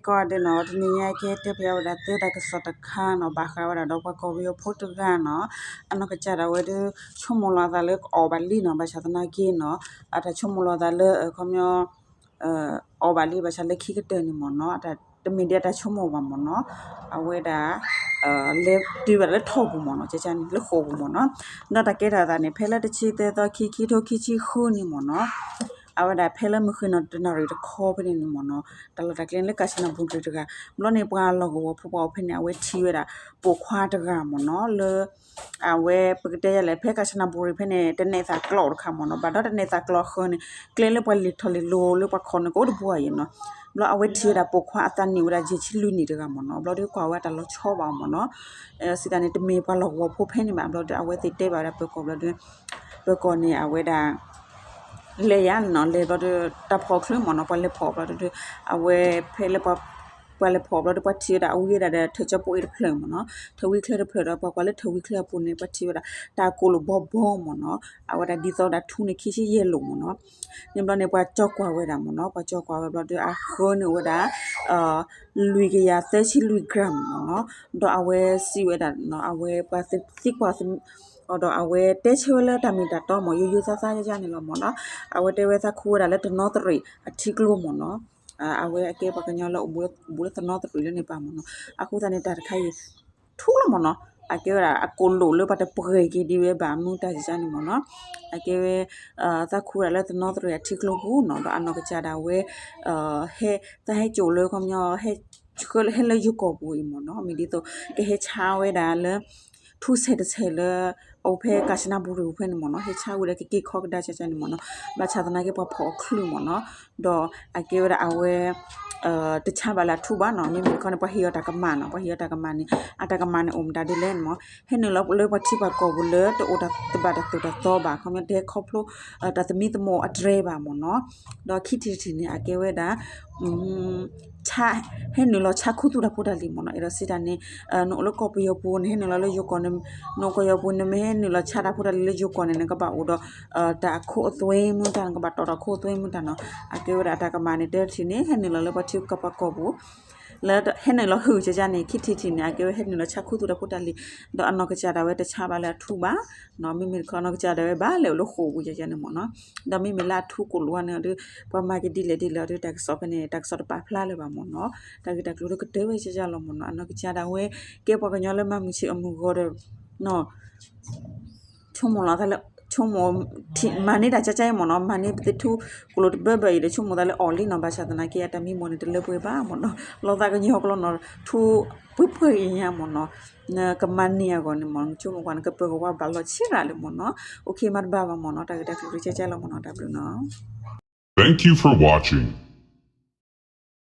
ကီးဒဲးနီၤ တနံၤညါကဲတဲဖျါဝဲဒၣ်သၢတၢ်ကစီၣ်တခါနီၤ ဘၣ်ဃးဝဲဒၣ်ဒီးပှၤကီၢ်ပယီၤဖိတဂၤနီၤ အနီၢ်ကစၢ်ဒၣ်ဝဲဒၣ် ဆိကမိၣ်လီၤအသးလၢကအီၣ်ဘၣ်လံနီၤ ဘၣ်ဆၣ်သနာ်က့နီၤ အတၢ်ဆိကမိၣ်လီၤအသးလၢ ခီပညီ အီၣ်ဘၣ်လံ ဘၣ်ဆၣ်လၢခံကတၢၢ်န့ၣ်မ့ၢ်နီၤ တမ့ၢ်ဒ်အတၢ်ဆိကမိၣ်ဘၣ်မ့ၢ်နီၤ အဝဲဒၣ် လဲၤတုၤဘၣ်လၢထီၣ်ပူၤမ့ၢ်နီၤ ကန့ၣ် လၢဃိာ်ပူၤမ့ၢ်နီၤ ဒီးတၢ်ကဲထီၣ်အသးန့ၣ် ဖဲလၢတဆံသၢသီ ခံဆံခံထိ ခံဆံဃုန့ၣ်မ့ၢ်နီၤ အဝဲဒၣ်ဖဲလၢမုၢ်ဃ့ၢ်နီၣ်တနၣ်ရံၣ်တခီဖဲန့ၣ်န့ၣ်မ့ၢ်နီၤ တၢ်လီၢ်တၢ်ကျဲလၢကၣ်စနၣ်ပူၤရံၤတဂၤ ဘျီန့ၣ်ပှၤလီၢ်ကဝီၤဖိပှၤအိၣ်ဖဲန့ၣ် အဝဲထံၣ်ဝဲဒၣ် ပိာ်ခွါတဂၤမ့ၢ်နီၤ လၢ အဝဲပကတဲယလဲၣ် ဖဲကၣ်စနၣ်ပူၤရံၤဖဲန့ၣ် တနဲၣ်သးကျိးတခါမ့ၢ်နီၤ ဘၣ်ဒီးတနဲၣ်သးကျိးအဃၢန့ၣ် ကျဲလၢပှၤလဲၤထီၣ်လဲၤလီၤလၢပှၤခီၣ်န့ၣ် ကအိၣ်တဘိယဲနီၤ ဘျီအဝဲထံၣ်ဝဲဒၣ်ပိာ်ခွါအသးနံၣ်ဝဲဒၣ် ယဲၢ်ဆံလွံၢ်နံၣ်တဂၤမ့ၢ်နီၤ ဘျီဒီးကွၢ်ဝဲတၢ်လီၤဆီဘၣ်မ့ၢ်နီၤ စံးတၢ်န့ၣ် တမ့ၢ်ပှၤလီၢ်ကဝီၤဖိဖဲန့ၣ်ဘၣ် ဘျီဒီးအဝဲသ့ၣ်တဲဘၣ်ဝဲဒၣ်ပၢၤကီၢ်ဘျီဒီး ပၢၤကီၢ်န့ၣ် အဝဲဒၣ် လဲၤယါနီၤ လဲၤဘျီဒီး တၢ်ဖီၣ်ချုးမ့ၢ်နီၤ ပှၤလဲၤဖီၣ်ဘျီဒီး အဝဲဖဲလၢ ပှၤလဲၤဖီၣ်ဘျီဒီး ပှၤထံၣ်ဝဲဒၣ်အဝံဝဲဒၣ်ဒီး ထၢၣ်ကၠီပိၢ်အ့ၣ်တဖျၢၣ်မ့ၢ်နီၤ ထၢၣ်ဝံချၢတဖျၢၣ်ဒီး ပှၤကွၢ်လၢထၢၣ်ဝံချၢအပူၤန့ၣ် ပှၤထံၣ်ဝဲဒၣ် တၢ်ကိၢ်လိာ်ဘီဘီမ့ၢ်နီၤ အဝဲဒၣ်ဒ်သိးဒၣ်ထူန့ၣ် ခံဆံယဲၢ်လိာ်မ့ၢ်နီၤ န့ၣ်ဘျီန့ၣ် ပှၤကၠီကွၢ်ဝဲဒၣ်မ့ၢ်နီၤ ပှၤကၠီကွၢ်ဝဲဘျီဒီး အဃၢန့ၣ်အိၣ်ဝဲဒၣ် လွံၢ်ကယၤသၢဆံလွံၢ် gram မ့ၢ်နီၤ ဒီးအဝဲစံးဝဲဒၣ် အဝဲပှၤသံကွၢ် ဒီးအဝဲတဲဆၢဝဲလၢတၢ်မ့ၢ်တၢ်တီမ့ၢ် ယိယိသးသးယါယါန့ၣ်လီၤမ့ၢ်နီၤ အဝဲတဲဝဲသးခူဝဲဒၣ်လၢတနီသရံၣ်အထံကျိမ့ၢ်နီၤ အဝဲအကဲပှၤကညီလၢအိၣ်ဘူးလၢတနီသရံၣ်လၢန့ၣ်ပၤမ့ၢ်နီၤ အဃိသတးန့ၣ် တၢ်တခါအံၤ ထူလီၤမ့ၢ်နီၤ အကဲဝဲဒၣ်အကိၢ်လိာ်လၢပှၤတပှဲၤက့ၤဒံးဝဲဘၣ်မူတၢ်ယါန့ၣ်မ့ၢ်နီၤ အကဲဝဲ သးခူဝဲဒၣ်လၢတနီသရံၣ်အထံကျိပူၤနီၤ ဒီးအနီၢ်ကစၢ်ဒၣ်ဝဲ ဟဲ သးဟဲစိာ်လၢခီပညီ ဟဲလၢယိၤကီၢ်ပူၤအံၤမ့ၢ်နီၤ မ့ၢ်ဒ်သိး ကဟဲဆါဝဲဒၣ်လၢ ထူဆဲးတဆဲးလၢ အအိၣ်ဖဲကၣ်စနၣ်ပူၤရံၤဖဲန့ၣ်မ့ၢ်နီၤ ဟဲဆါဝဲဒီးကက့ၤခီကဒါကကန့ၣ်မ့ၢ်နီၤ ဘၣ်ဆၣ်သနာ်က့ပှၤဖီၣ်အီၤချုးမ့ၢ်နီၤ ဒီးအကဲဝဲဒၣ်အဝဲ တဆါဘၣ်လၢအထူဘၣ်နီၤ မ့မ့ၢ်တခီန့ၣ် ပှၤဟ့ၣ်အီၤတၢ်ကမၣ်နီၤ ပှၤဟ့ၣ်အီၤတၢ်ကမၣ်န့ၣ် အတၢ်ကမၣ်န့ၣ်အိၣ်မတၤဒ်လဲၣ်န့ၣ်မ့ၢ် ဟဲနုာ်လီၤလၢပှၤထံပှၤကီၢ်ပူၤလၢတအိၣ်တၢ်သဘၣ်တၢ်သိၣ်တၢ်သီဘၣ် ခီပညီတဟဲခီဖျိ တၢ်သမံသမိးအတြဲၤဘၣ်မ့ၢ်နီၤ ဒီးခံထံၣ်တထံၣ်န့ၣ် အကဲဝဲဒၣ် ဟဲနုာ်လီၤဆါခူသူၣ်တၢ်ဖိတၢ်လံၤမ့ၢ်နီၤ အဲၣ်ဒိးစံးတၢ်န့ၣ် နအိၣ်လၢကီၢ်ပယီၤပူၤ နဟဲနုာ်လီၤလၢယိၤကီၢ်န့ၣ် နအိၣ်ကီၢ်ပယီၤပူၤ နမ့ၢ်ဟဲနုာ်လီၤဆါတၢ်ဖိတၢ်လံၤလၢယိၤကီၢ်န့ၣ် နကဘၣ်အိၣ်ဒီး တၢ်အခိအသွဲမုၢ်တၢ် နကဘၣ်တီၣ်တၢ်အခိအသွဲမုၢ်တၢ်နီၤ အကဲဝဲဒၣ်တၢ်ကမၣ်န့ၣ် တထံၣ်န့ၣ် ဟဲနုာ်လီၤလၢပှၤထံပှၤကီၢ်ပူၤ လၢဟဲနုာ်လီၤဟုၣ်ကကန့ၣ် ခံထံၣ်တထံၣ်န့ၣ် အကဲဝဲဟဲနုာ်လီၤဆါခူသူၣ်တၢ်ဖိတၢ်လံၤ ဒီးအနီၢ်ကစၢ်ဒၣ်ဝဲတဆါဘၣ်လၢအထူဘၣ် မ့မ့ၢ်တခီအနီၢ်ကစၢ်ဒၣ်ဝဲဘၣ်လဲၤအိၣ်လၢဃိာ်ပူၤကကန့ၣ်မ့ၢ်နီၤ ဒီးမ့မ့ၢ်လၢအထူကိၣ်လိာ်ဝဲန့ၣ်ဒီး ပှၤမၤက့ၤဒ်လဲၣ်ဒ်လဲၣ်ဒီး တၢ်ကစီၣ်ဖဲန့ၣ် တၢ်ကစီၣ်တပာ်ဖျါလၢၤဘၣ်မ့ၢ်နီၤ တၢ်ဂ့ၢ်တၢ်ကျိၤဒီးကတၢၢ်ဝဲကကလီၤမ့ၢ်နီၤ အနီၢ်ကစၢ်ဒၣ်ဝဲ ကဲပှၤကညီလၢမၤမုာ်ဆံးအမုာ်ဂီၤဒီး ဆိကမိၣ်လီၤသးလၢ ဆိကမိၣ် မၤန့ၢ်တၢ်ကကမ့ၢ်နီၤ မၤန့ၢ်ပသ့ထူကိၣ်လိာ်တဘၢဘၢအံၤဒီး ဆိကမိၣ်သးလၢအီၣ်လံနီၤ ဘၣ်ဆၣ်သနာ်က့ အတၢ်မံမီၢ်န့ၣ်တလၢပှဲၤဘၣ်မ့ၢ်နီၤ လီၤသးကညီၤကျိာ်နီၤ ထူပှဲၤပှဲၤအံၤညါမ့ၢ်နီၤ နကမၤန့ၢ်အဂီၢ်န့ၣ်မ့ၢ် နဆိကမိၣ်ကွၢ် နကပၢၤကဝါဘၣ်လီၤဆံးရၣ်လၢမ့ၢ်နီၤ အိၣ်ခ့မၤတဘၣ်ဘၣ်မ့ၢ်နီၤ တၢ်ဂ့ၢ်တၢ်ကျိၤကကလီၤမ့ၢ်နီၤ တၢ်ဘျုးနီၤ Thank you for watching.